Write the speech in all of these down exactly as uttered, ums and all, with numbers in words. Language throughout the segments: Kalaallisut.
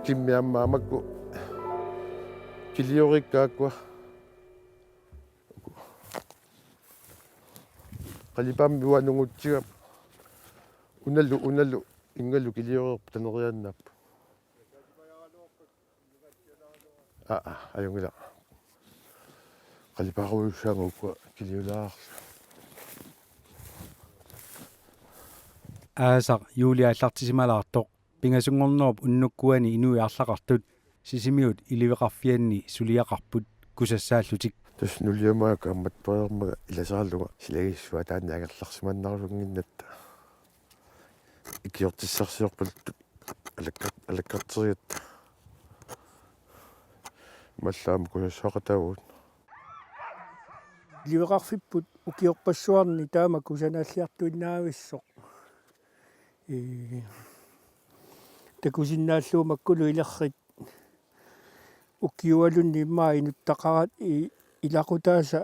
Timmi aamma makku kiliorikka aakkua. Qalipaammik uanga nungutsigama. Unalu, unalu, inngalu kiliorerput taneriaannaapput. Aa, aa, ajunngilaq. Qalipaarujussuanngooq uku kiliulaarlugit. Aasaq juuli aallartisimalaartoq pingasunngornerup unnukkuani inuit arlaqartut Sisimiut iliveqarfianni suliaqarput kusassaallutik. Tassa nuliama kaammattuarmaga ilasaarlunga silagissuaq taanna angerlarsimannarusunnginnatta. Ikiortissarsiorpaltut alakka-, alakkarteriatta. Imaallaat aamma kusassaaqataavugut. Iliveqarfipput ukiorpassuarni taama kusanaalliartuinnavissoq. Ee, takusinnaallugu makkulu ilerrit ukiualunni immaqa inuttaqarat i-, ilaqutaasa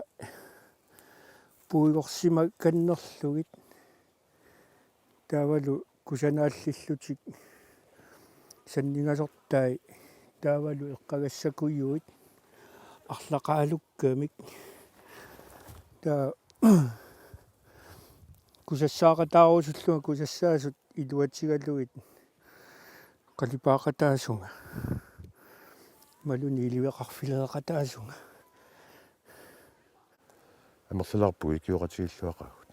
puigorsimakannerlugit. Taavalu kusanaallillutik sanningasortai taavalu eqqagassakujuit arlaqaalukkamik. Taa kusassaaqataarusullunga kusassaasut iluatigalugit qalipaaqataasunga. Imaluunniit iliveqarfileeqataasunga. Amerlalaarpugut ikioqatigiilluaqaagut.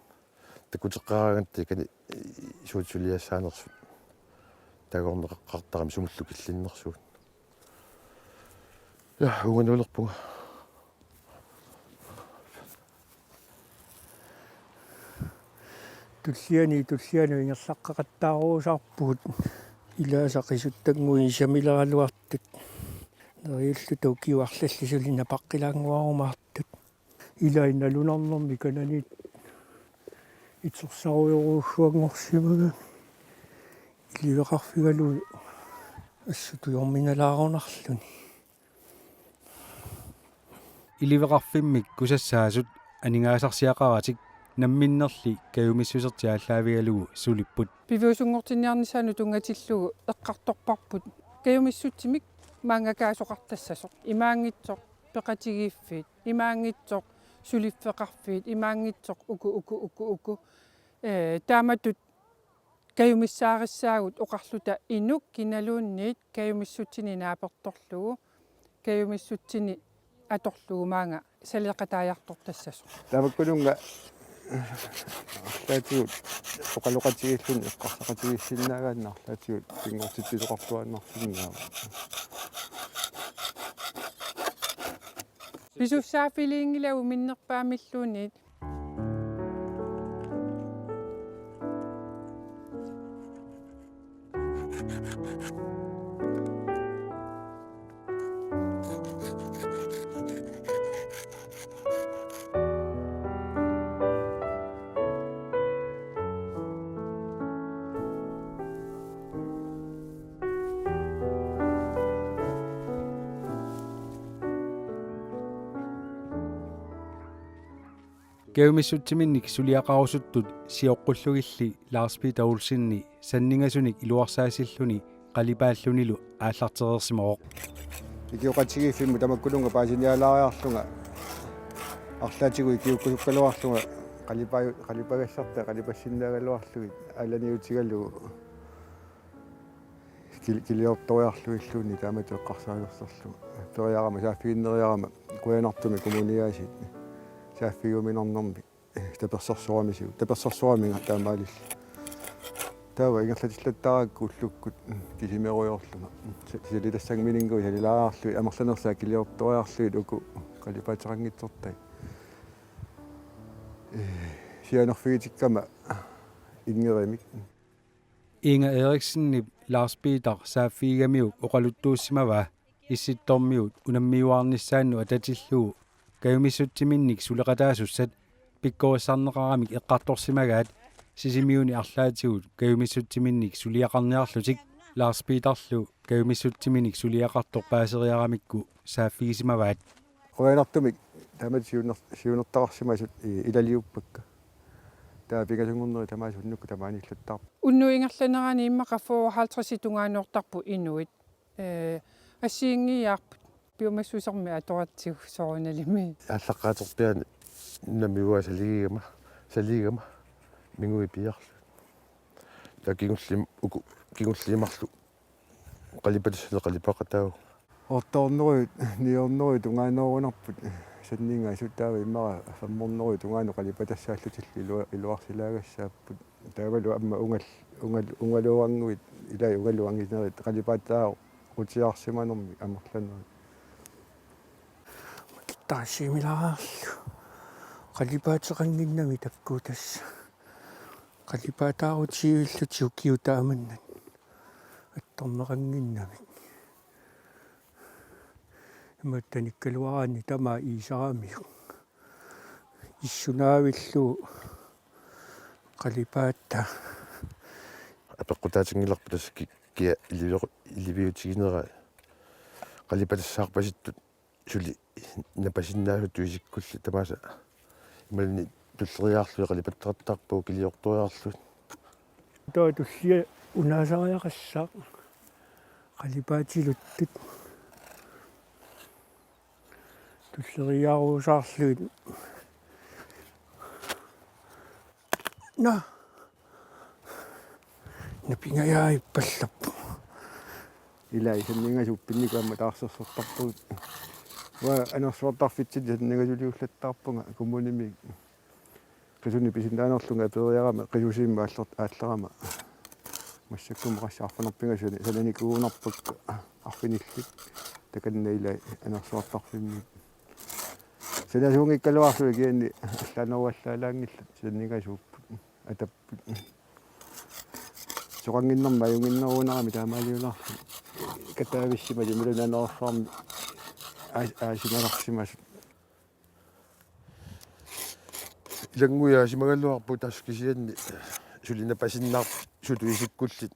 Takuteqqaaraangatta ikani suut suliassaanersut. Taagorneqartarami sumullu killinnersugut. Ja, uunganuulerpunga. Tulliani, tulliani ingerlaqqaqattaaruusaarpugut. Ilaasa qisuttannguit isamileraluartut. Neriulluta ukiuarlalli suli napaqqilaannguarumaartut. Ilai nalunarnermi kananiit itsersarujorujussuanngorsimagami. Iliveqarfigalugu assut tujorminalaarunarluni. Iliveqarfimmik kusassaasut aningaasarsiaqaratik namminnerli kajumissusertik aallaavigalugu sulipput. Piviusunngortinniarnissaanut tunngatillugu eqqartorparput kajumissutsimik maanngakaasoqartassasoq. Imaanngitsoq peqatigiiffiit, imaanngitsoq suliffeqarfiit, imaanngitsoq uku, uku, uku, uku. Ee, taamatut kajumissaarissaagut oqarluta inuk kinaluunniit kajumissutsini naapertorlugu, kajumissutsini atorlugu maanga saleqataajartortassasoq. Tamakkununnga arlaatigut oqaloqatigiilluni eqqarsaqatigiissinnaagaanni arlaatigut pinngortitsisoqarluarnarsinnaavoq. Pisussaaffiliinngilagut minnerpaamilluunniit. Kajumissutsiminnik suliaqarusuttut sioqqullugilli Lars Peter Olsenip sanningasunik iluarsaasilluni qalipaallunilu aallartereersimavoq. Ikioqatigiiffimmut tamakkununnga paasinialaariarlunga arlaatigut ikiukkusukkaluarlunga qalipaa-, qalipagassartai qalipassinnaagaluarlugit aalaniutigalugu kil-, kiliortoriarlugilluunniit taamatut eqqarsaalersorlugu. Periarama saaffiginneriarama qujanartumik kommuniaasiit saaffigiuminarnermi tapersersoramisigut. Tapersersoraminnga taamaalilluta. Taava ingerlatillattaarakkit ullukkut kisimerujoorlunga. Sa-, salitassanngimminnguit salilaariarlugit amerlanersaat kiliortoriarlugit uku qalipaateqanngitsortai. Ee, sianerfigitikkama inngerimik. Inga Eriksenip Lars Peter saaffigigamiuk oqaluttuussimavaa Issittormiut unammiuaarnissaannut atatillugu kajumissutsiminnik suleqataasussat pikkorissarneqaramik eqqartorsimagaat Sisimiuni arlaatigut kajumissutsiminnik suliaqarniarlutik. Lars Peterlu kajumissutsiminnik suliaqartoq paaseriaramikku saaffigisimavaat. Qujanartumik taamatut siuner-, siunertaqarsimasut i-, ilaliuppakka. Taava pingasunngornerit tamaasa unnukkut tamaaniilluttaarput. Unnuup ingerlanerani immaqa fyrre halvtreds tungaannoortarput inuit. Ee, assigiinngiiaarput piumassusermik atoratsigu soorunalimi. Aallaqqaaterpiaani namiua saligigama, saligigama mingui piarlu. Taava kingullim-, uku, kingulliit marluk qalipatassani qalipaqataavugut. Otteogfyrre, niogfyrre tungaanoorunarput sanningasut, taava immaqa femhundrede tungaanut qalipatassaallutillugit ilu-, iluarsilaagassaapput. Taavalu aamma ungal-, ungal-, ungaluunnguit, ilai ungaluunnginerit qalipaataa- qutiarsimanermi amerlanerit. Taasimilaarlu. Qalipaateqannginnami takkua tassa. Qalipaataarutiivillutigu ukiut taamannat. Attorneqannginnamik. Imaattunik kaluaraanni tamaat iisaramiuk. Issunaavillugu qalipaataa. Apeqqutaatinngilarput tassa ki-, kia ilivioq-, iliviutiginera qalipatassaarpasittut suli napasinnaasutut isikkullit tamaasa imaluunniit tulleriiaarlugit qalipataqattaarpagut kiliortoriarlugit. Taava tullia unaasariaqassaaq qalipaatiluttut. Tulleriiaarusaarlugit. Naa. Napingajaavippallappoq. Ilai sanningasut uppinnikut aamma taarsersortarpagut. Uanga anersuartarfitsinni sanningasuliullattaarpunga kommunimi qisunik pisinnaanerlunga aperiarama qisusiimmik aallar-, aallarama. Massakkut qassit arfineq-pingasut sananikuugunarpakka arfinillit. Takanna ilai anersuartarfimmi. Sanasuunngikkaluarlugit kisianni allaaneruallaalaanngillat sanningasuupput. Atapput. Soqannginnermik ajunnginnerugunarami taamaaliunaarluni. Kataavissimasunik imaluunniit anersuarmi aas-, aasimalersimasut. Ilannguit aasimagaluarput tassa kisianni suli napasinnaasutut isikkullit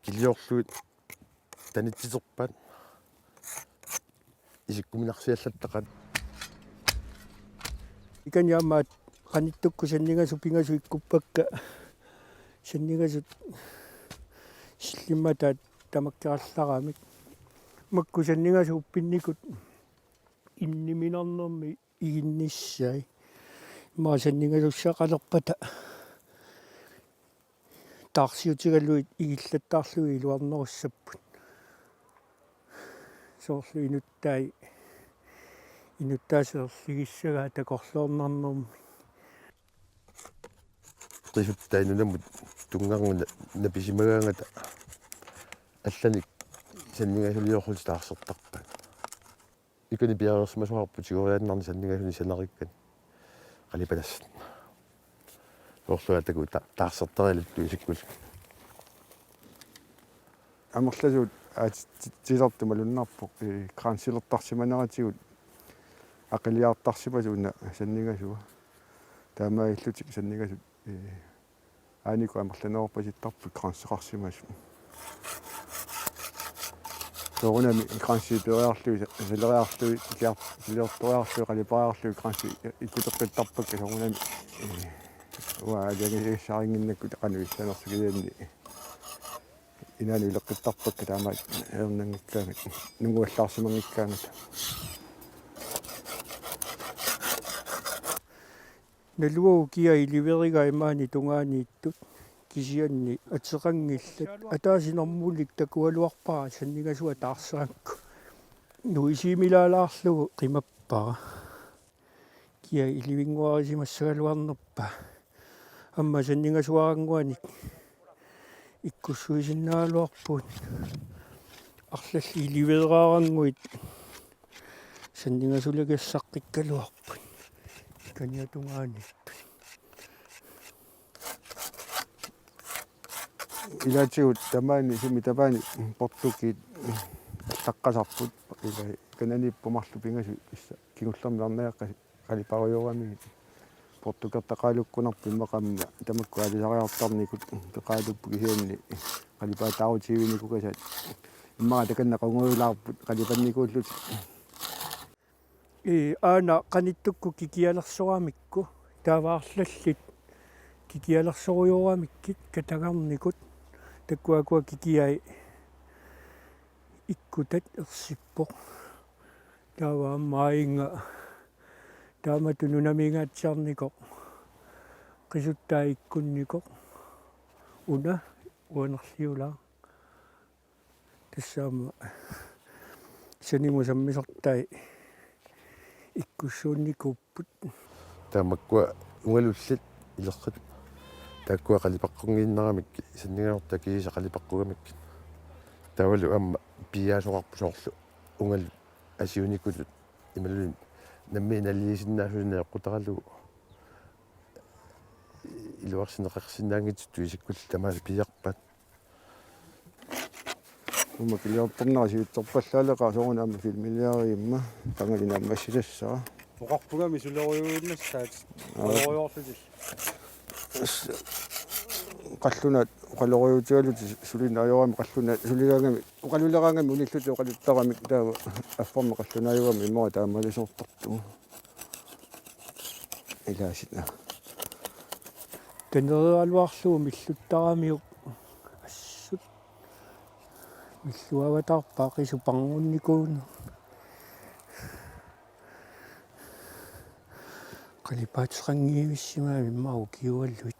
kiliorlugit tanitsiterpaat isikkuminarsiallattaqaat. Ikani aamma qanittukkut sanningasut pingasut ikkuppakka, sanningasut sillimmataat tamakkerallaraamik. Makku sanningasut uppinnikut inniminarnermi iginnissai. Immaqa sanningasussaqalerpata taarsiutigalugit igillattaarlugit iluarnerussapput. Soorlu inuttai, inuttaasut erligissagaa takorloornarnermi. Qisuttai nunamut tunngarnut napisimagaangata allanik sanningasuliorlutik taarsertarpaat. Ikani piareersimasoqarpoq tigoriaannarnik sanningasunik sanarikkani qalipatassat. Soorlu atagu ta-, taarsertarialuttuisikkut. Amerlasuut aatsitilertut malunnarpoq, ee, kransilertarsimaneratigut aqiliartarsimasut una sanningasua. Taamaalillutik sanningasut, ee, aanikkut amerlaneruppasittarput kranseqarsimasut. Soorunami kransit peeriarlugit, saleriarlugit, kiliar-, kiliortoriarlugit, qalipariarlugit kransit ikkuteqqittarpakka soorunami. Ee, uanga aalajangigassarinnginnakkit qanoq issanersoq kisianni. Inaanut ileqqittarpakka taamaat ajornanngikkaangat, nunguallaarsimanngikkaangata. Naluara kia iliverigai maani tungaaniittut kisianni ateqanngillat. Ataaseq normulli takugaluarpara sanningasuat taarserakku. Nuisiimilaalaarlugu qimappara. Kia ilivinnguarisimassagaluarnerpaa. Aamma sanningasuarannguanik ikkussuisinnaagaluarpugut. Arlallit iliveeraarannguit sanningasulakassaqqikkaluarput. Ikaniatungaaniittut. Ilaatigut tamaani sumi tamaani portukiit allaqqasarput. Ila kananiippoq marluk pingasut issa kingullermi arnaaqqasi qaliparujoramigit. Portukertaqalukkunarput immaqa aamma tamakku aalisariartarnikut peqalupput kisianni qalipaataarutivinnikuugassat. Immaqa takanna qungujulaarput qalipannikuullutik. Ee, aana qanittukkut kikialersoramikku, taava arlallit kikialersorujoramikkit katagarnikut, takuakua kikiai Ikkutat ersippoq. Taava aamma aajunga taamatut nunamingaatsiarnikoq, qisuttaa ikkunnikoq, una uanerliulaaq. Tassa aamma sanimut sammisartai ikkussuunnikuupput. Taava makkua ungalullit ilerrit taakkua qalipaqqunnginnaramik, sanningasortaa kiisa qalipaqqugamikkit. Taavalu aamma piiaasoqarput soorlu ungalut asiunikutut imaluunniit nammineq naligisinnaasunik najoqqutaralugu iluarsineqarsinnaanngitsutut isikkullit tamaasa piiarpaat. Uuma kiliortornera sivitsorpallaaleqaaq soorunami aamma filmiliariumma qangali naammassitassara. Oqarpugami sulerujuinnassaat. Aa. Oqalujuarlutik. Qallunaat oqalujuutigalutik sulineq ajorami qallunaat suligaangami oqaluleraangami unillutik oqaluttarami taava affarmi qallunaajugami immaqa taamaalisoortartugut. Ilaasina. Tanereeraluarlugu milluttaramiuk assut. Milluavataarpaa qisup parngunnikuuneq. Qalipaateqanngivissima immaqa ukiualuit.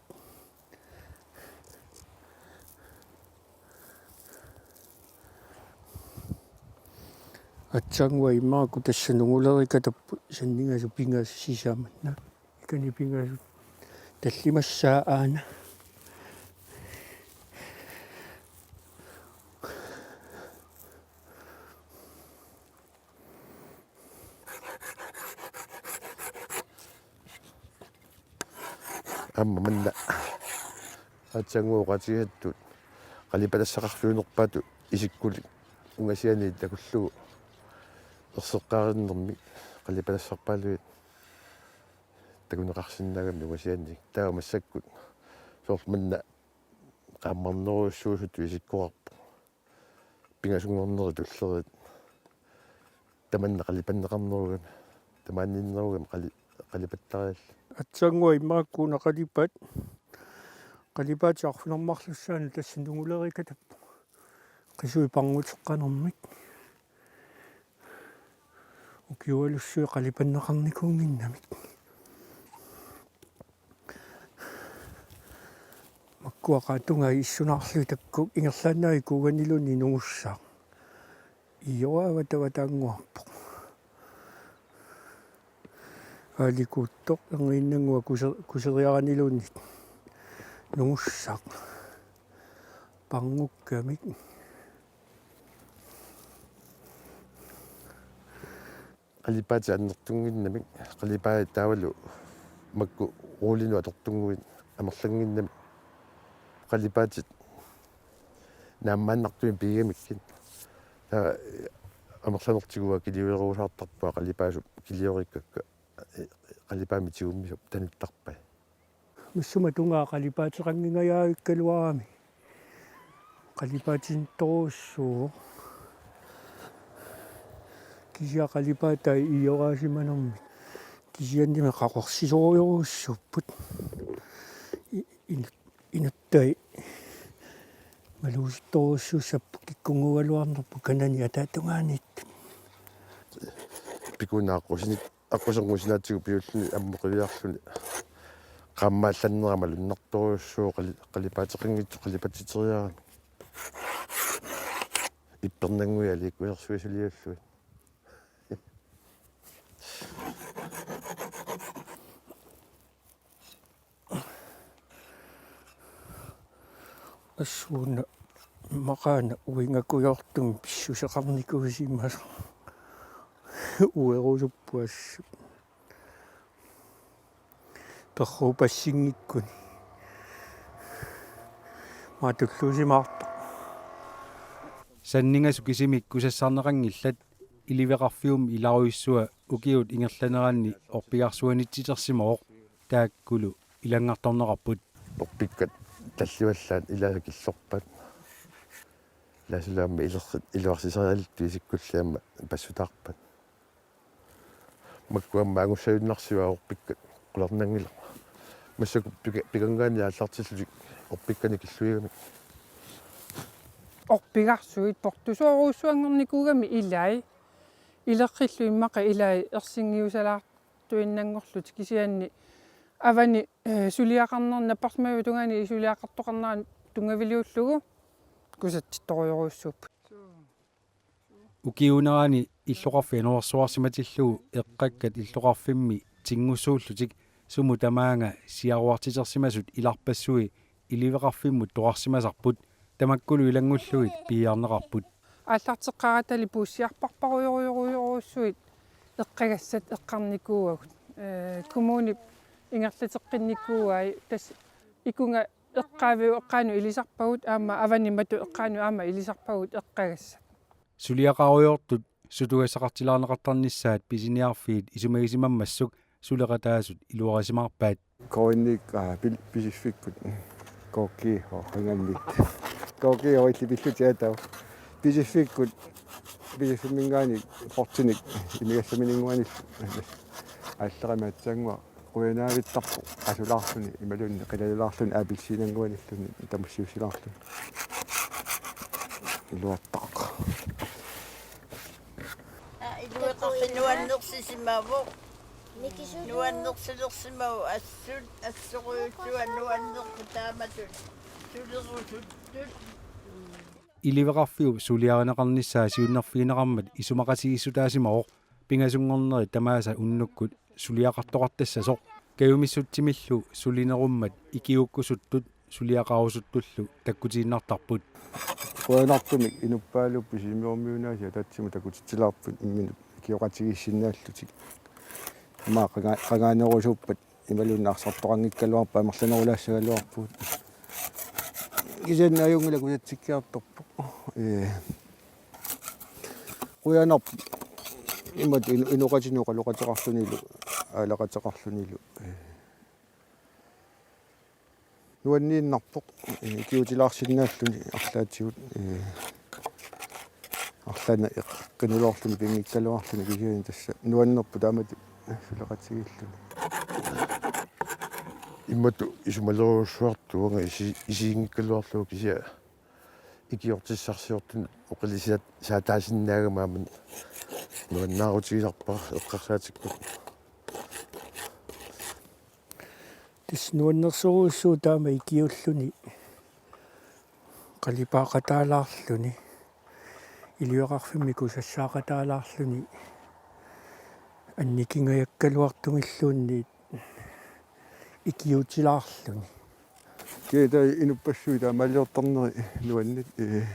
Aatsaannguaq immaqa tassa nungulerikatapput sanningasut pingasut sisamat. Naa, ikani pingasut tallimassaat aana. Aamma manna aatsaannguaq oqaatigisattut qalipatassaqarfiunerpaatut isikkulik ungasianiit takullugu erseqqaarinnermik qalipatassarpaalugit takuneqarsinnaagami ungasianiit. Taava massakkut soorlu manna qaammarnerujussuusutut isikkoqarpoq. Pingasunngornerit tulleriit. Tamanna qalipanneqarnerugami. Tamaaniinnerugami qali-, qalipattariallit. Aatsaannguaq immaqa una qalipaat. Qalipaatit arfineq-marlussuanut tassa nungulerikatapput. Qisui parnguteqqanermik. Ukiualussuit qalipanneqarnikuunnginnamik. Makkua qaatungaa issunaarlugit takkua ingerlaannavik kuuganiluunniit nungussaaq. Iioraavat taava taannguarpoq. Aalikuuttoq erniinnannguaq kuse-, kuseriaraniluunniit nungussaaq. Parngukkamik. Qalipaatit annertunnginnamik, qalipaatit taavalu makku ruulinut atortunnguit amerlannginnamik. Qalipaatit naammaannartumik pigigamikkit. Taava amerlanertigut kiliulerusaartarpunga qalipaasup kiliorikkakka, qalipaammik tigummisup tanittarpai. Massuma tungaa qalipaateqanngingajavikkaluarami. Qalipaatinittorujussuuvoq. Kisianni qalipaatai iioraasimanermik. Kisiannimi qaqorsisorujorujussuupput. I-, inut-, inuttai maluusuttorujussuussapput kikkunnguugaluarnerput kanani ataatungaaniittut. Pikunaaqqusinik Aqquserngusinaatigut piulluni ammoqiviarluni. Qaammaallannera malunnartorujussuuvoq qali-, qalipaateqanngitsoq qalipatsiteriarami. Ippernannguit aliikkusersuisuliullugit. Assuuna maqaana uingakujoortumik pissuseqarnikuusimasoq. Uerusuppoq assut. Perruupassinngikkuni. Maatulluusimaartoq. Sanningasut kisimik kusassarneqanngillat. Iliveqarfiup ilarujussuaq ukiut ingerlaneranni orpigarsuanitsitersimavoq, taakkulu ilanngartorneqarput. Orpikkat tallivallaat ilaasa killorpaat. Ilaasulaammi ilerrit iluarsisarialittut isikkulli aamma passutaarpat. Makku aamma angussajunnarsivaat orpikkat qularnanngilaq. Massakkut pika-, pikanngaanniit aallartillutik orpikkanik killuigamik. orpigarsuit portusoorujussuanngornikuugamik ilai. Ileqqillu immaqa ilai ersinngiusalaartuinnanngorlutik kisianni avani, eh, suliaqarner-, napparsimajuatungaani suliaqartoqarnera tunngaviliullugu kusatsittorujorujussuupput. Ukiuunerani illoqarfiit anorersuarsimatillugu eqqakkat illoqarfimmi tingussuullutik sumut tamaanga siaruartitersimasut ilarpassui iliveqarfimmut toqarsimasarput, tamakkulu ilanngullugit piiarneqarput. Aallarteqqaarattali puussiarparparujorujorujorujussuit eqqagassat eqqarnikuuagut. Eh, kommunip ingerlateqqinnikuuai, tassa ikunga eqqaaviup eqqaanut ilisarpagut aamma avani matu eqqaanut aamma ilisarpagut eqqagassat. Suliaqarujoortut sutugassaqartilaarneqartarnissaat pisiniarfiit isumagisimammassuk suleqataasut iluarisimaarpaat. Koinnik, aa, pil-, Pisiffikkut. Koki, oo, qangannik. Koki, oo, illit pillutit atagu. Pisiffikkut, Pisiffimminngaanniit portinik imigassamininnguanillu. Aallarami aatsaannguaq qujanaavittarpoq asulaarluni imaluunniit qilalalaarluni appelsiinannguanilluni tamussiussilaarluni. Iluartaq. Aa, iluaqarfik nuannersisimavoq. Nuannersilersimavoq assut, assorujussuaq nuannerput taamatut. Sulerusuttut. Iliveqarfiup suliarineqarnissaa siunnerfigineqarmat isumaqatigiissutaasimavoq, pingasunngornerit tamaasa unnukkut suliaqartoqartassasoq. Kajumissutsimillu sulinerummat ikiuukkusuttut suliaqarusuttullu takkutiinnartarput. Qujanartumik inuppaaluupput Sisimiormiunaasiit ataatsimut takutitsilaarput imminut ikioqatigiissinnaallutik. Ima qanga-, qangaanerusuuppat imaluunniit arsartoqanngikkaluarpat amerlanerulaassagaluarpugut. Kisianni ajunngilaq kusatsikkiartorpoq. Ee. Qujanarpoq. Imatut inu-, inoqatinik oqaloqateqarlunilu, aalaaqateqarlunilu. Ee. Nuanniinnarpoq, ee, ikiuutilaarsinnaalluni arlaatigut, ee, arlaannik eqqinuloorluni pinngikkaluarluni kisianni tassa nuannerpoq taamatut suleqatigiilluni. Imatut isumalerujussuartuunga isi-, isiginngikkaluarlugu kisianni ikiortissarsiortunut oqilisaat-, saataasinnaagama aamma nuannaarutigisarpara eqqarsaatikkut. Tassa nuannersorujussuuvoq taama ikiuulluni, qalipaaqataalaarluni, iliveqarfimmi kusassaaqataalaarluni, annikingajakkaluartumilluunniit ikiuutilaarluni. Kiita inuppassuit taamaaliortarneri nuanneq, ee,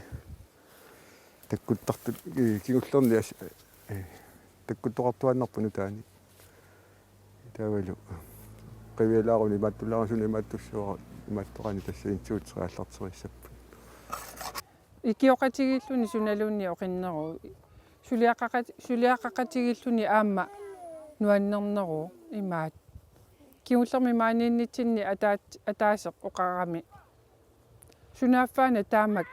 takkuttartut, ee, kingullerni as-, ee, takkuttoqartuaannarput nutaanik. Taavalu qivialaaruni imaattulaarusuni imaattussuara imaattoqarani tassa insuutseq aallarterissapput. Ikioqatigiilluni sunaluunniit oqinneruvoq. Suliaqaqat-, suliaqaqatigiilluni aamma nuannerneruvoq imaat. Kingullermi maaniinnitsinni ataat-, ataaseq oqarami. Sunaaffaana taamak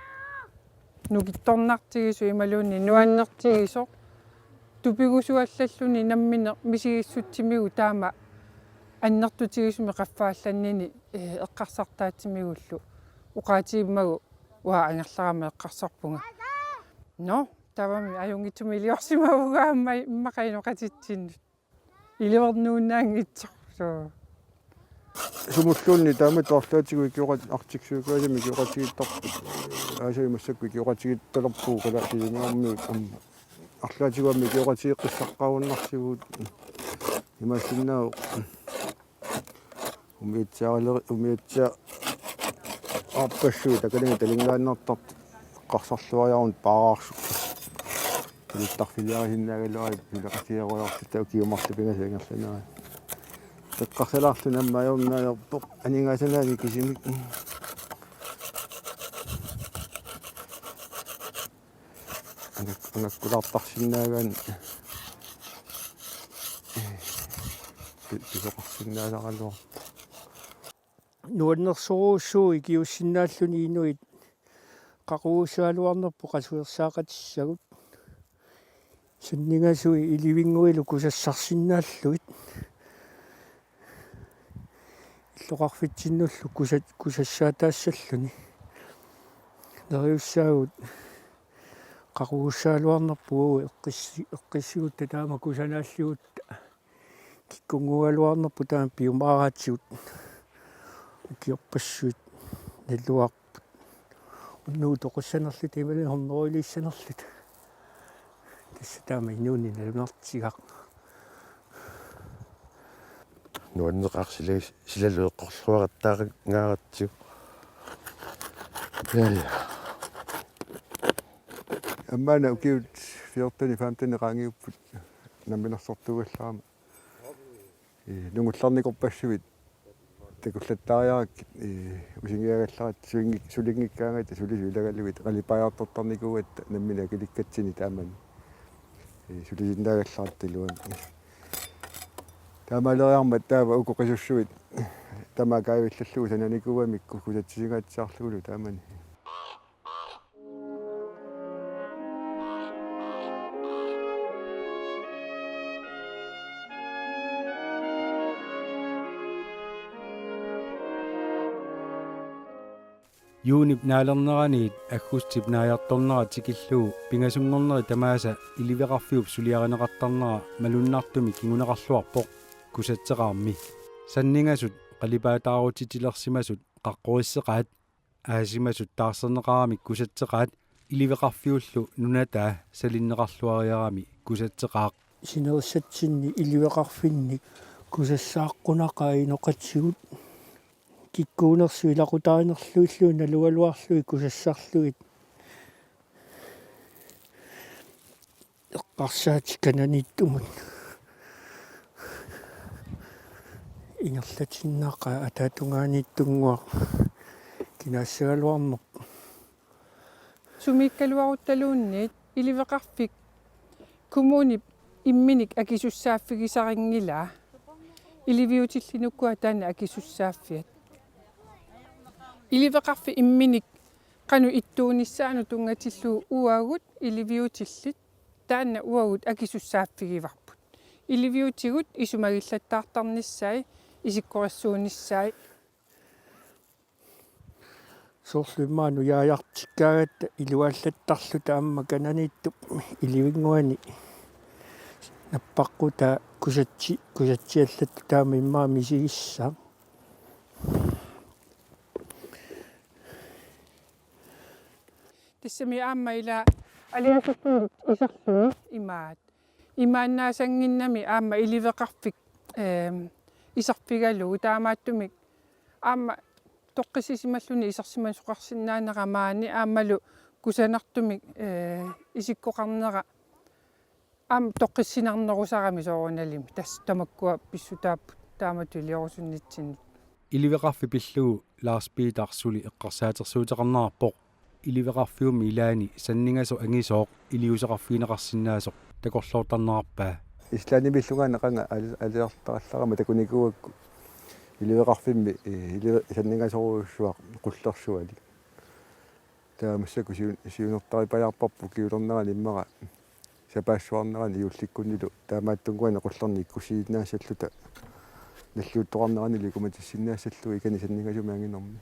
nukittornartigisoq imaluunniit nuannertigisoq. Tupigusuallalluni nammineq misigissutsimigut taama annertutigisumik qaffaallannini, ee, eqqarsartaatsimigullu. Oqaatigimmagu uanga angerlarama eqqarsarpunga: Nå, taavami ajunngitsumik iliorsimavunga aamma immaqa inoqatitsinnut. Iliornuunnaanngitsoq. Sumulluunniit taamatut arlaatigut ikioqat-, Arctic Circle-imik ikioqatigiittarput. Aasiit massakkut ikioqatigiittalerpugut kalaallit Sisimiormiut aamma. Arlaatigut aamma ikioqatigeeqqissaqqaarunnarsivugut. Imaassinnaavoq umiatsiaaler-, umiatsiaarpassuit takanani talingaannartartut eqqarsarluariarunut paaraarsuk. Piluttarfiliarisinnaagaluarput suleqatigeerujoorluta ukiut marluk pingasut ingerlaneranni. Eqqarsalaarluni aamma ajornaalerpoq aningaasanaanik kisimik. Angak-, angakkulaartarsinnaagaanni pi-, pisoqarsinnaasaraluarpoq. Nuannersorujussuuvoq ikiuussinnaalluni inuit qaqugussagaluarnerput qasuersaaqatissagut. Sanningasuit ilivinnguilu kusassarsinnaallugit. Illoqarfitsinnullu kusa-, kusassaataassalluni. Neriussaagut qaqugussagaluarnerput eqqissi-, eqqissigutta taama kusanaalligutta. Kikkunnguugaluarnerput taama piumaaraatigut. Ukiorpassuit naluarput. Unnugu toqussanerluta imaluunniit hundredeiliissanerluta. Tassa taama inuuneq nalunartigaq. Nuanneqaaq sila-, silalu eqqorluaqattaarangaatsigu. Ja, ja. Ammaana ukiut fjorten femten qaangiupput namminersortuugallarama. Ee, nungullarnikorpassuit takullattaariarakkit, ee, usingiagallaratta sulingi-, sulinngikkaangatta sulisut ilagalugit qalipaajartortarnikuugatta nammineq akilikkatsinni taamani. Ee, sulisinnaagallarattarlugu. Taamaaleriarmat taava uku qisussuit tamaat kaavillallugu sananikuugamikku kusatsisingaatsiarlugulu taamani. Juunip naalerneraniit aggustip naajartornera tikillugu pingasunngornerit tamaasa iliveqarfiup suliarineqartarnera malunnartumik kinguneqarluarpoq kusatseqarmi. Sanningasut qalipaataarutitilersimasut qaqqorisseqaat, aasimasut taarserneqaramik kusatseqaat, iliveqarfiullu nunataa salinneqarluariarami kusatseqaaq. Sinerissatsinni iliveqarfinni kusassaaqqunaqa inoqatigut kikkuunersut ilaqutaarinerlugillu nalugaluarlugit kusassarlugit. Eqqarsaatit kananiittumut ingerlatinnaqa ataatungaaniittunnguaq kinaassagaluarnerpoq. Sumiikkaluaruttaluunniit iliveqarfik kommunip imminik akisussaaffigisarinngilaa. Iliviutillit ukua taanna akisussaaffiat. Iliveqarfik imminik qanoq ittuunissaanut tunngatillugu uagut iliviutillit taanna uagut akisussaaffigivarput. Iliviutigut isumagillattaartarnissaat, isikkorissuunnissaat. Soorlu immaqa nujaajartikkaangatta iluallattarluta aamma kananiittup ilivinnguani nappaqqutaa kusatsi-, kusatsiallattoq taama immaqa misigissaaq. Tassami aamma ila aliasutut iserlugit imaat. Imaannaasannginnami aamma iliveqarfik, eem, iserfigalugu taamaattumik aamma toqqissisimalluni isersimasoqarsinnaanera maani aammalu kusanartumik, ee, isikkoqarnera aamma toqqissinarnerusarami soorunalimi tassa tamakkua pissutaapput taamatut iliorusunitsinnut. Iliveqarfik pillugu Lars Peter suli eqqarsaatersuuteqarnerarpoq. Iliveqarfiummi ilaanni sanningasoq angisooq iliuuseqarfigineqarsinnaasoq takorloortarnerarpaa. Islandimiillungaanni qanga al-, aliartarallarama takunikuugakku iliveqarfimmi, ee, ilive-, sanningasorujussuaq qullersuali. Taava massakkut siu-, siunertaripajaarparput ukiulernerani immaqa sapaassuarnerani juullikkunnilu taamaattunnguani qullernik ikkussiinnaassalluta nalliuttoqarnerani ilikumatissinnaassallugit ikani sanningasumik anginermi.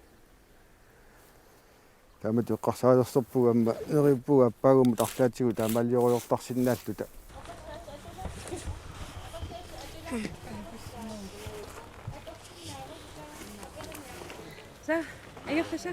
Taamatut eqqarsaalersorpugut aamma neriuppugut aappaagummut arlaatigut taamaaliorujortarsinnaalluta. Sa, ajoqqa sa.